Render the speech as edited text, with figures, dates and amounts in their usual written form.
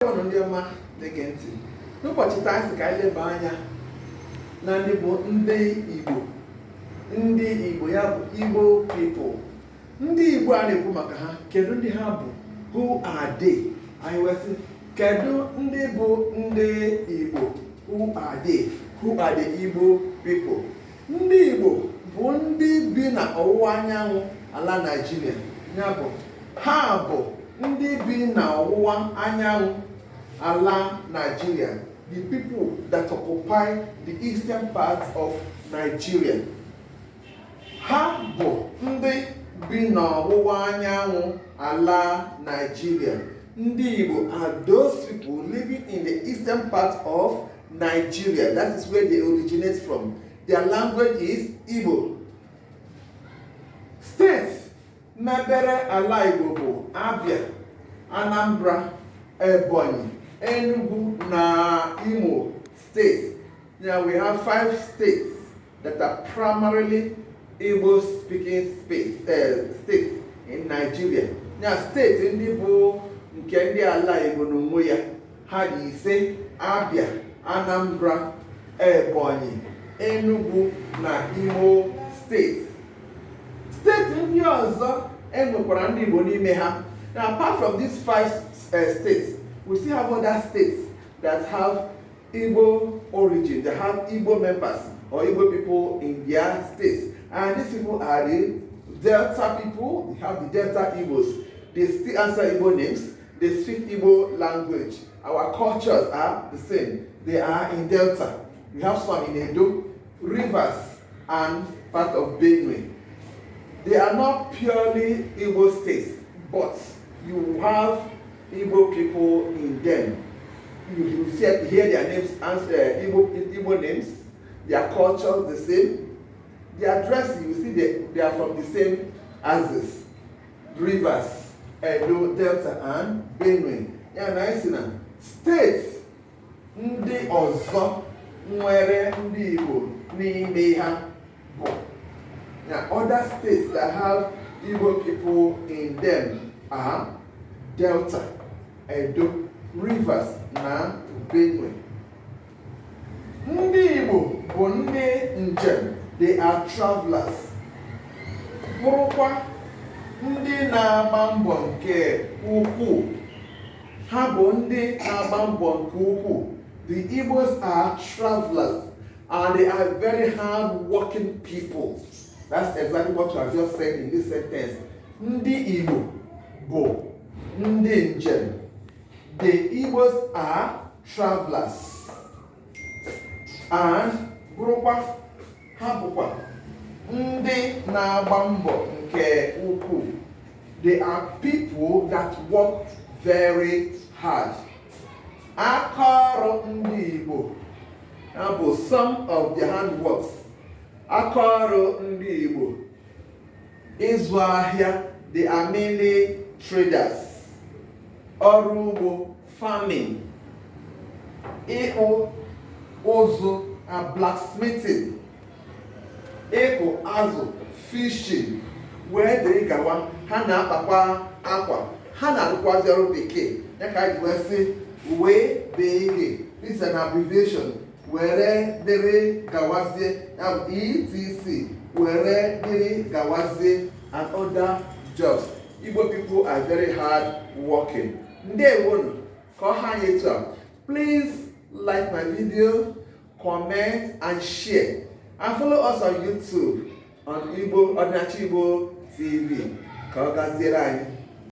Ndewonụ, ndị ọma na-ege ntị. N'ụbọchị taa, anyị sị ka anyị leba anya na ndị bụ ndị Igbo. Ndị Igbo, ya bụ Igbo people. Ndị Igbo a na-ekwu maka ha, kedu ndị ha bụ? Who are they? Anyị wee sị, kedu ndị bụ ndị Igbo? Who are they? Who are the Igbo people? Ndị Igbo bụ ndị bi na ọwụwa anyanwụ ala Naịjirịa. Ya bụ, ha bụ ndị bi na ọwụwa anyanwụ ala Nigeria, the people that occupy the eastern part of Nigeria. Ha bụ ndị bi n'ọwụwa anyanwụ ala Nigeria. Ndị Igbo are those people living in the eastern part of Nigeria. That is where they originate from. Their language is Igbo. Steeti mebere ala Igbo bụ Abia, Anambra, Ebonyi, Enugu na Imo States. Now we have five states that are primarily Igbo speaking states in Nigeria. Now, steeti ndị bụ nke ndị ala Igbo n'onwe ya, ha dị ise: Abia, Anambra, Ebonyi, Enugu na Imo Steeti. Steeti ndị ọzọ enwekwara ndị Igbo n'ime ha. Now, apart from these five states, we still have other states that have Igbo origin, they have Igbo members or Igbo people in their states. And these people are the Delta people. We have the Delta Igbos. They still answer Igbo names. They speak Igbo language. Our cultures are the same. They are in Delta. We have some in Edo, Rivers, and part of Benue. They are not purely Igbo states, but you have Igbo people in them. You hear their names, Igbo names, their culture the same, their dress, you see they are from the same axis: Rivers, Edo, Delta and Benue. Ya na anyị si na steeti ndị ọzọ nwere ndị Igbo n'ime ha bụ na other states that have Igbo people in them are Delta, Edo, Rivers na Benue. Ndị Igbo bụ ndị njem, they are travelers. Bụrụkwa ndị na-agba mbọ nke ukwuu. Ha bụ ndị na-agba mbọ nke ukwuu. The Igbos are travelers and they are very hard-working people. That's exactly what you have just said in this sentence. Ndị Igbo bụ ndị njem. The Igbos are travelers. And bụrụkwa, ha bụkwa ndị na-agba mbọ nke ukwuu. They are people that work very hard. Aka ọrụ ndị Igbo, ya bụ some of their handworks. Aka ọrụ ndị Igbo: ịzụ ahịa, they are mainly traders. Ọrụ ugbo, farming. Ịkpụ ụzụ na blacksmithing. Ịkụ azụ, fishing, wee dịrị gawa. Ha na-akpakwa akwa, ha na-arụkwazi ọrụ bekee. Ya ka anyị ji wee sị wee bege. This is an abbreviation, were dịrị gawazie, ya bụ etc, were dịrị gawazie, and other jobs. Igbo people are very hard working. Ndewonu. Ka ọ ha anyị etu a. Please like my video, comment and share, and follow us on YouTube on Igbo Ọdịnachi Igbo TV. Ka ọ gaziere anyị.